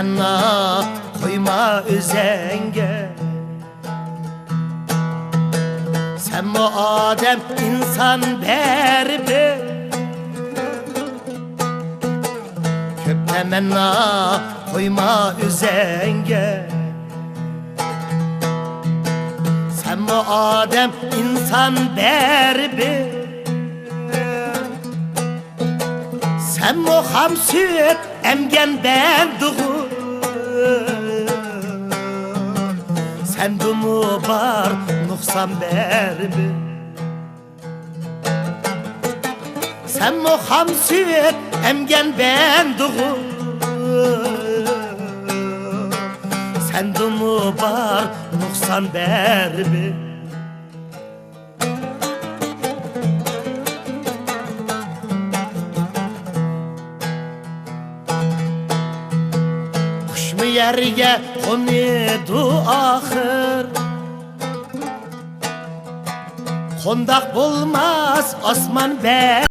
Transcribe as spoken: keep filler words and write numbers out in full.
تەمەننا قويما ئۆزەڭگە. سەنمۇ ئادەم، ئىنسان بەرىبىر. كۆپ تەمەننا قويما ئۆزەڭگە. سەنمۇ ئادەم، ئىنسان بەرىبىر. سەنمۇ خام سۈت ئەمگەن بەندىغۇ. سەندىمۇ بار نۇقسان بەرىبىر. سەنمۇ خام سۈت ئەمگەن بەندىغۇ. سەندىمۇ بار نۇقسان بەرىبىر. قۇشمۇ يەرگە قونىدۇ ئاخىر. قونداق بولماس ئاسمان بەر.